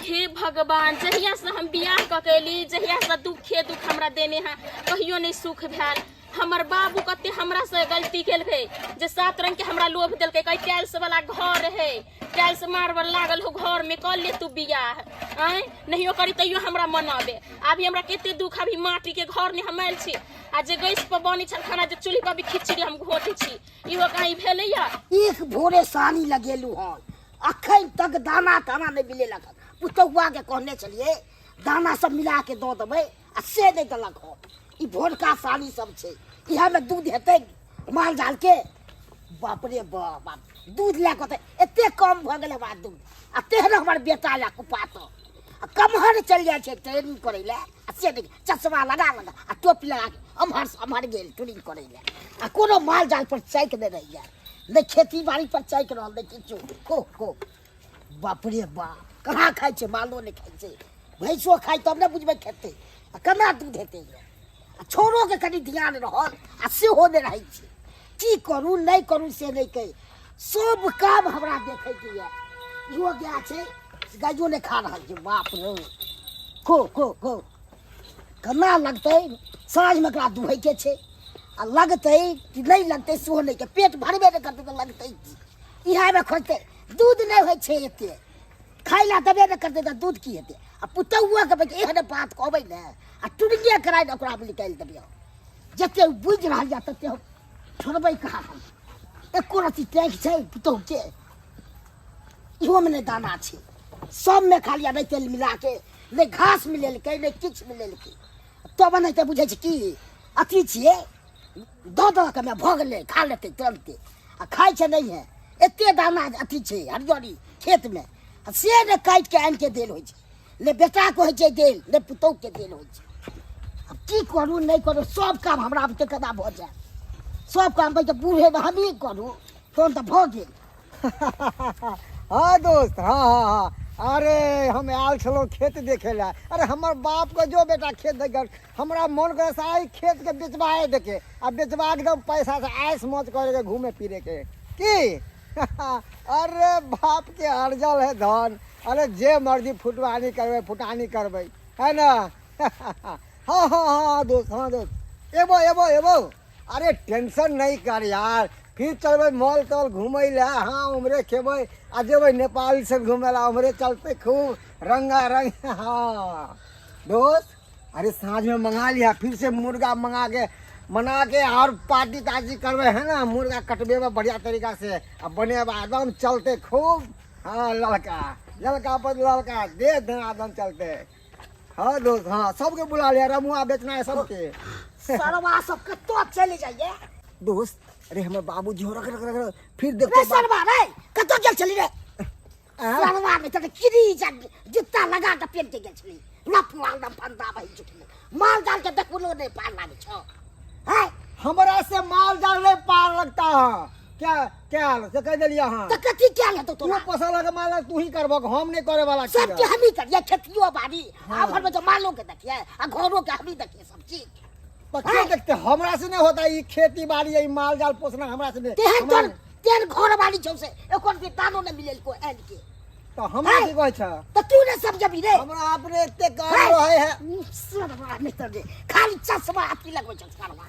हे भगवान, जहियासँ हम बियाह कऽ के एली, जहियासँ दुखे दुख हमरा देने है, कहियो नहि सुख भेल। हमर बाबू कते हमरासँ गलती केलकै जे सात रंग के हमरा लोभ देलकै। कहीं टाइल्स वाला घर है, टाइल्स मार्बल लागल हो घर में, कऽ ले तू बियाह, आँय नहियो करी तैयो हमरा मनाबे। अभी हमरा कते दुख, अभी माटी के घर में हम आयल छी आ जे गैस पर बनै छल खाना, जे चूल्ही पर भी खिचड़ी हम घोटै छी, इहो कहीं भेलैया? एक भोरे सानी लगेलू हन, अखन तक दाना ताना नहि मिलेलक हन। पुतहुआ के कहने छलियै दाना सब मिला के दऽ देबै, आ से नहि देलक हन। ई भोरका सानी सब छै, इएहमे दूध हेतै माल जाल के? बाप रे बाप, बाप, दूध लए कऽ तऽ एते कम भऽ गेलै हमरा दूध, आ तेहन हमर बेटा लए कुपात आ कमहर चलि जाइ छै ट्रेनिंग करै लए, आ से नहि चश्मा लगा लगा आ टोपी लगा के अम्हर से अम्हर गेल ट्रेनिंग करै लए, आ कोनो माल जाल पर चैक नहि रहैया, नहि खेती बाड़ी पर चैक रहल, नहि किछु। खो खो, बाप रे बाप, कहाँ खाइ छै? मालो नहि खाइ छै, भैंसो खाइ तब ने बुझबै खेतै आ केना दूध हेतै। आ छोड़ोके कनि ध्यान रहल आ सेहो नहि रहै छै। की करू नहि करू से नहि कहि, सब काम हमरा देखैके यऽ। इहो गाय छै, गायो नहि खा रहल छै। बाप रे, खो खो खो, केना लगतै? साँझमे एकरा दुहैके छै, आ लगतै कि नहि लगतै सेहो नहि के पेट भरबे नहि करतै तऽ लगतै की? इएहमे खोजतै। दूध नहि होइ छै, एते खाइ लए देबे नहि करतै तऽ दूध की हेतै? आ पुतहुओके बेटी एहन बात कहबै ने, आ टुनगे कराय ने ओकरा निकालि देबै हम। जते बुझि रहल यऽ तते हम छोड़बै कहाँ? हम एको रत्ती टैंक छै पुतहुके, इहोमे नहि दाना छै, सबमे खाली आ नहि तेल मिलाके, नहि घास मिलेलकै, नहि किछु मिलेलकै। तब नहि तऽ बुझै छै की अथी छियै, दऽ दऽ के भऽ गेलै, खा लेतै तुरन्ते, आ खाइ छै नहि है। एते दाना अथी छै हरियरी खेतमे, आ से ने काटि के आनि के देल होइ छै, ने बेटाके होइ छै देल, ने पुतहुके देल होइ छै। आब की करू नहि करू, सब काम हमरा बुते केना भऽ जायत? सब काम कहै छै बूढ़ेमे हमही करू, तहन तऽ भऽ गेल। हाँ दोस्त, हाँ हाँ हाँ, अरे हम आयल छलहुँ खेत देखे लए। अरे हमर बापके जो बेटा खेत देख, हमरा मन करे से आइ खेत के बेचबाए देखे, आ बेचबा एकदम पैसा से ऐश मौज करे के, घूमे फिरे के की। अरे बाप के अर्जल है धन, अरे जे मर्जी फुटवानी करबै, फुटानी करबै, है ना? हाँ हाँ हाँ दोस्त, हाँ दोस्त, एबो एबो एबो। अरे टेंशन नहीं कर यार, फिर चलबै मॉल तॉल घूमै लए। हाँ उम्हरे खेबै आ जेबै नेपाल से घूमै लए, उम्हरे चलते खूब रंगा रंग। हाँ दोस्त, अरे साँझ में मंगा लिया फिर से मुर्गा, मंगा के बना के और पार्टी तार्टी करबै, है ना? मुर्गा कटबेबै बढ़िया तरीका से आ बनेबै, एकदम चलते खूब। हाँ लड़का लड़का पर लड़का दे धनाधन चलते। हाँ दोस्त, हाँ सबके बुला लिया, रमुआ बेचना है सबके। सरवा सब कतौ चलि जाइए। दोस्त, अरे हमर बाबूजी हो, रख रख रख रख, फिर देखो रे सरवा रे, कतौ गेल छली रे? आँ? सरवा में तऽ किरी जूता लगा के पेन के गेल छली, लफुआ एकदम फंदा बहि चुकल। माल जाल के देखबो नहि पार लागै छौ हैं? हमरा से माल जाल नहीं पार लगता है क्या? क्या हाल से कह दिलिया? हाँ तऽ कथी कयल हेतौ तू तोरा? पोसल के माल तू ही करबो, हम नहीं करे वाला सब छियै। के हमही करिए, खेतियो बाड़ी आ भर में तो मालो के देखिए आ घरो के हमही देखिए सब चीज। तो के देखते? हमरा से नहीं होता ई खेती बाड़ी, ई माल जाल पोसना हमरा से नहीं। तेहन तोर तेहन घर बाड़ी छौ से एको रुपया दानो नहीं मिलेल को आनि के। तो हमरा की कहै छ? तो तू ने सब जबी रे। हमरा अपने एते काम रहे है। सरवा नहीं तो रे, खाली चश्मा अथी लगबै छौ सरवा,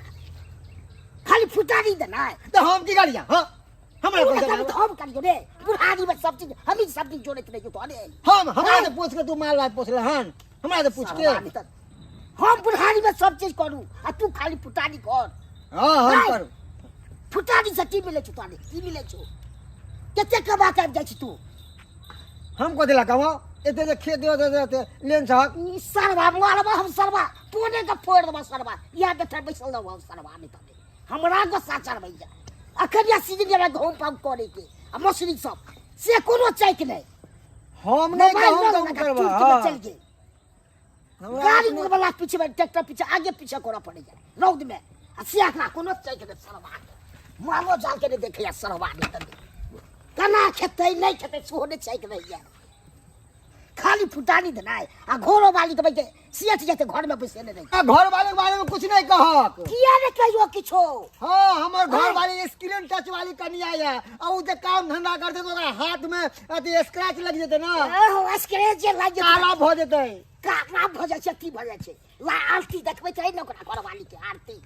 खाली फुटारी देनाइ। तो हम की करिया? हां हमरा तू कोन ने जवाब? कभी हम करियो रे, बुढ़ारी में सब चीज हमही सब चीज जोड़ैत रहियो तो अरे। हम हमरा से पूछ के तू माल भात पोसले हन? हमरा से पूछ के? सरवा नहीं तो हम बुढ़ारी में सब चीज करू आ तू खाली फुटारी कर। हां हम नहीं। करू। फुटारी से की मिलै छौ तोरा? की मिलै छौ? कते कमा के आबि जाइ छी तू? हम कथी ला कमाओ? एते जे खेत दे दे दे लेन छहक। ई सरवा मारबा हम, सरवा तोने के फोड़ देबा सरवा। या बेटा बैसल रहबा हम सरवा, नहीं तने हमरा गुस्सा चढ़बैया। अखन या सीजन जे गहूम पाउग करे के आ मौसरी सब से कोनो चैक नहीं। हम नहीं मोबाइल गहूम लऽ तहूम लगा करबा, चुर के हाँ। चल गेल। हमरा गाड़ी अपने- वाला पीछे में ट्रैक्टर पीछे आगे पीछे करऽ पड़ैया रौद में, आ से अखना कोनो चैक नहीं सरवा के। मालो जाल के नहीं देखैया सरवा, नहीं तने केना खेतै नहि खेतै सेहो नहि चैक रहैया, खाली फुटानी देनाइ आ घरो वाली के बैठे सियत जेते घर में बैसे नहि आ घर वाले के बारे में कुछ नहीं कहक किया ने कहियो किछो। हाँ, हमर घर वाली स्क्रीन टच वाली कनिया है, आ उ जे काम धंधा करते तो ओकरा हाथ में अथी स्क्रैच लग जेते ना। ओहो, स्क्रैच जे लागि जेतै। काला भ जेते। काला भ जाइ छै, अथी भ जाइ छै। ला आरती देखबैत रही ने ओकरा घर वाली के, आरती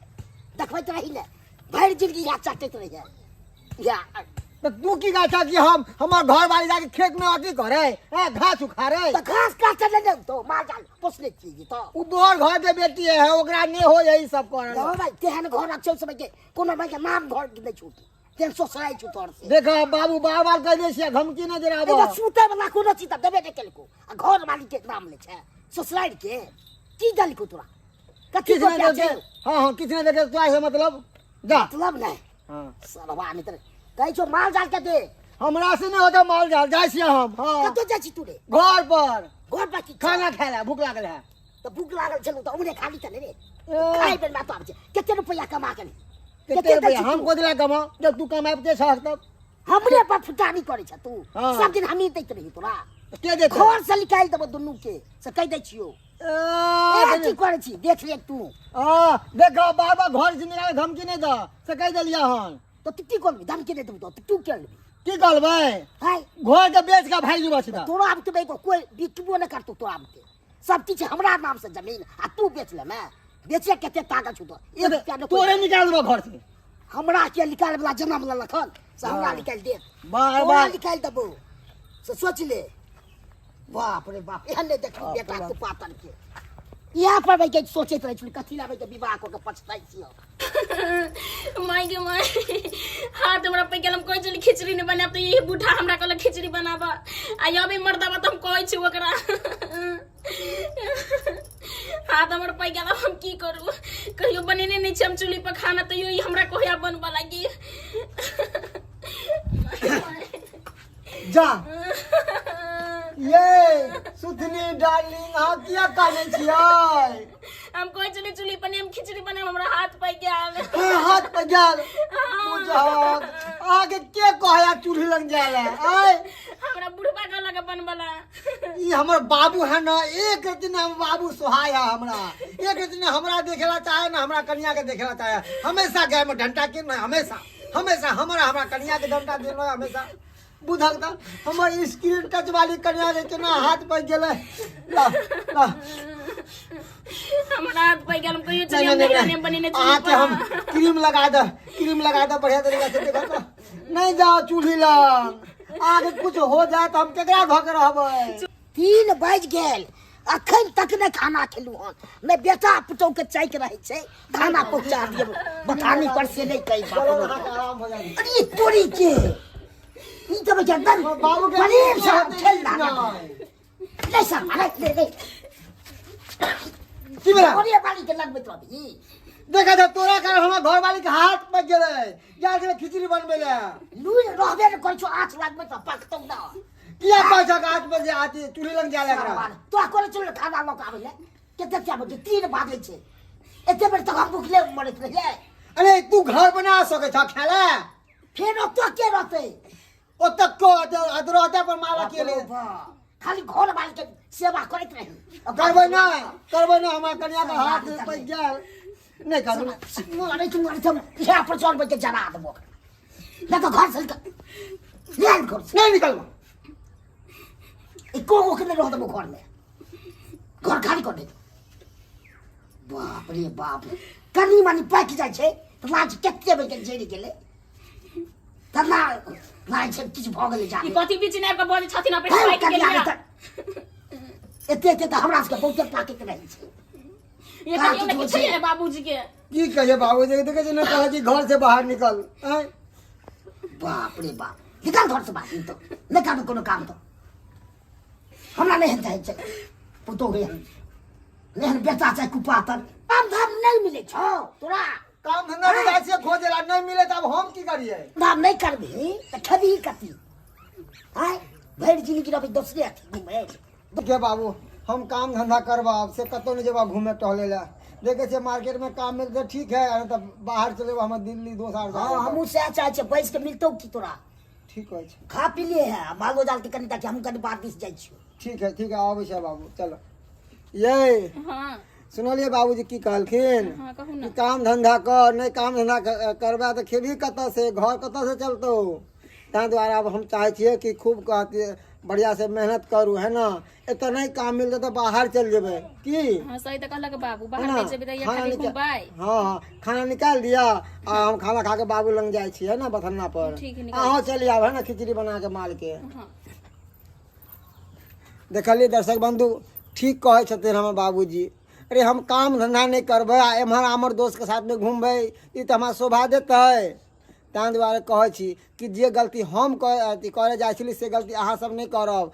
देखबैत रही ने, भरि जिंदगी इएह चटैत रही या। तो तू की गाछा कि हम हमर घर वाली जाके खेत में अथी करे हैं, घास उखाड़े? तो घास काटे ले ने तो माल जाल पोसने छी तो उ बड़ घर के बेटी है, ओकरा ने हो यही सब करे। लो भाई, तेहन घर अच्छे समय के कोनो भाई के नाम घर नहीं छूट, तेहन सोसराई छु तोर से। देखो बाबू बार बार कह दे छियै, धमकी न देराबो। एगो सुते वाला कोनो चीज देबे ने केलको, आ घर वाली के नाम ले छै सोसराई के, की देलको तोरा? कथी किछ नहीं रुपया देलके। छै? हाँ हाँ, किछ नहीं देलके तोरा से मतलब जा। मतलब नहीं। हाँ। सरवा नहीं तर कहै छौ माल जाल के दे। हमरा से नहीं होता माल जाल, जाइ छियै हम। हाँ। कतौ जाइ छी तू रे? घर पर। घर पर की? खाना खाय ला भूख लागल है। तऽ भूख लागल छलौ तऽ उमरे खाली तऽ नहि रे। ए। खाइ बेर में तो आबै छै। कते रुपया कमा के? कते कते रुपया? दै छी हम तू? कोदला कमा, जब तू कमाबते छह तब। हमरे पर फुटानी करै छ तू। हाँ। सब दिन हमही दैत रही तोरा। के देतै? घर से निकालि देबो दुनू के, से कहि दै छियौ। ए, ए, की करै छी? देख ले तू। आ, देख बार बार घर से निकाले धमकी नहीं दे, से कहि देलियै हन। तऽ तू की करबी? धमकी नहि देबौ तऽ तू की करबी? की करबै? हाय। घर के बेच के भागि जेबौ सीधा। तोरा आब के कोई बिकबो नहि करतौ, तोरा आब के सब किछु हमरा नाम से जमीन आ तू बेच ले ने, बेचे कते ताकत छौ तोरा? एक रुपया नहि कोई- तोरे निकाल देबौ घर से। हमरा के निकाल वाला जन्म लेलक हन से हमरा हाँ। निकालि देत? बार तोरा बार निकालि देबौ से सोच ले। बाप रे बाप, एहन नहि देखी बाप रे बेटा बाप। तू पातल के इएह पर बैठ के सोचैत रहै छली, कथी लाबै के विवाह कऽ के पछताइ छी हम। माय गे माय, हाथ हमरा पैक गेल। हम कहै छली खिचड़ी नहि बनायब तऽ ई बूढ़ा हमरा कहलक खिचड़ी बनाबऽ, आ अबै मर्दाबा तऽ हम कहै छी ओकरा। हाथ हमर पैक गेल, आब हम की करू? कहियो बनेने नहि छी हम चूल्ही पर खाना, तैयो ई हमरा कहैया बनबऽ लागी। जा ये सुथनी डार्लिंग, अहाँ किया कानै छियै? हम कहै छली चूल्ही पर नहि, हम खिचड़ी बनायब, हमरा हाथ पैक गेल। हाँ, हाथ पर गेल। बुझक अहाँके के कहया चूल्ही लग जाय ला? आय। हमरा बुढ़बा कहलक बनबला। ई हमर बाबू है ना, एक दिन हम बाबू सोहाय है हमरा, एक दिन हमरा देखेला चाहे ना हमरा कनिया के देखेला चाहे, हमेशा गाय में डंटा के ना, हमेशा हमेशा हमरा हमरा कनिया के डंटा देलो हमेशा। बुझक त हमर स्क्रीन टच वाली कनिया के केना हाथ पर गेलै। ला ला। हमरा हाथ पैक गेल, हम कहियो नहीं, चली हम नहीं, नहीं नहीं, बनेने चूल्ही अहाँके हम पर। क्रीम लगा दे, क्रीम लगा दे बढ़िया तरीका से। देखो तो नहीं जाओ चूल्ही लग, आगे कुछ हो जाए तो हम केकरा धऽ के रहबै? 3 बाजि गेल, अखन तक नहि खाना खेलू हन। नहि बेटा पुतहु के चाइक रहै छै खाना पहुँचा दियौ बथानी पर से नहि कही बाप चलो रे। अहाँके आराम हो जाए। अरे तोरी के ई तऽ बेटा दन बाबू के गरीब से हम खेल नहीं। नहीं सर, अरे नहीं नहीं। की भेलै? घरे वाली के लगबैत रहबही। देखा जा तोरा कारण हमर घर वाली के हाथ पक गेलै, जा छलै खिचड़ी बनबै लए। लूरि रहबे ने करै छौ, आँच लगबैत रह, पकतौ ना। किया कहै छह आँच पर जे आती चूल्ही लग जाय एकरा? तोरा कोने चूल्ही खाना लऽ कऽ आबै लए? कते क्या बजे? 3 बाजै छै, एते बेर तक हम भुखले मरैत रहियै। अरे तू घर बना सकै छह खाय लए? फेर ओतऽ के रहतै? ओतऽ को रहतै पर माला के ले। खाली घर वाली के सेवा करैत रही। करबै नहि, करबै नहि, हमरा कनिया के हाथ पैक गेल, नहि करबै। मरै छी मरै छी, इएह पर चढ़बै के जरा देबो नहि तऽ घर से निकल, निकल घर से। नहि निकलबो। एको गो के नहि रह देबो घर में, घर खाली कर देबो। बाप रे बाप, कनी मनी पाकि जाइ छै तऽ लाज कते बेर के जरि गेलै, तना लागै छै किछु भऽ गेलै ई जाके। कथी बीच में आबि कऽ बजै छथिन अपने? हे, पाकि कनिया गेलियै। रे तऽ एते एते तऽ हमरा सबके बहुते पाकैत रहै छै। ये कहियो ने किछु है बाबूजी के। की कहिए बाबूजी के? देखै छी ने, कहै छी घर से बाहर निकल। आँय? बाप रे बाप, निकल घर से बाहर। तऽ नहि करबै कोनो काम तऽ हमरा नहि एहन चाहै छै पुतोहु, एहन नहि एहन बेटा चाही कुपातर। काम धाम नहि मिलै छौ तोरा? काम धंधा नहि जाइ छियै खोजे ला, नहि मिले तऽ आब हम की करियै? धाम नहि करबिही तऽ खेबही कथी? आँय, भरि जिंदगी रहबै दोसरे अथी घुमै। देखिए बाबू, हम काम धंधा करबा आब से कतहु नहि जेबा घूमे टहले ला। देखै छियै मार्केट में काम मिलतै ठीक है, नहीं तऽ बाहर चले जेबा हम दिल्ली दोसर। हँ, हमहूँ सएह चाहै छियै। बैस के मिलतौ की तोरा? ठीक अछि। खा पी लिए है, मालो जाल के कनि ताकि हम कनि बाहर दिस जाइ छियौ। ठीक है, ठीक है, आबै छै बाबू, चलो। ये हाँ। सुनलियै बाबूजी की कहलखिन? हाँ, कहू कि ना। काम धंधा कर, नहि काम धंधा करबा तऽ खेबही कतऽ से, घर कतऽ से चलतौ? ताहि दुआरे आब हम चाहै छियै कि खूब कहतियै बढ़िया से मेहनत करू, है ना? एतऽ नहि काम मिलतै तऽ बाहर चलि जेबै की? हाँ, सही तऽ कहलक बाबू, है बाहर ना? नहि जेबै तऽ खाना खाली निकाल घुमबै। हाँ हाँ, खाना निकालि दिअ आ हम खाना खा के बाबू लग जाइ छी, है ना, बथन्ना पर। ठीक है, निकाल। अहाँ चलि आब, है ना, खिचड़ी बना के माल के। हाँ। देखलियै दर्शक बंधु, ठीक कहै छथिन हमर बाबूजी। अरे हम काम धंधा नहि करबै आ एम्हर आम्हर दोस्तके साथमे घुमबै, ई तऽ हमरा शोभा देतै? ताहि दुआरे कहै छी कि जे गलती हम अथी करै जाइ छली से गलती अहाँ सब नहि करब।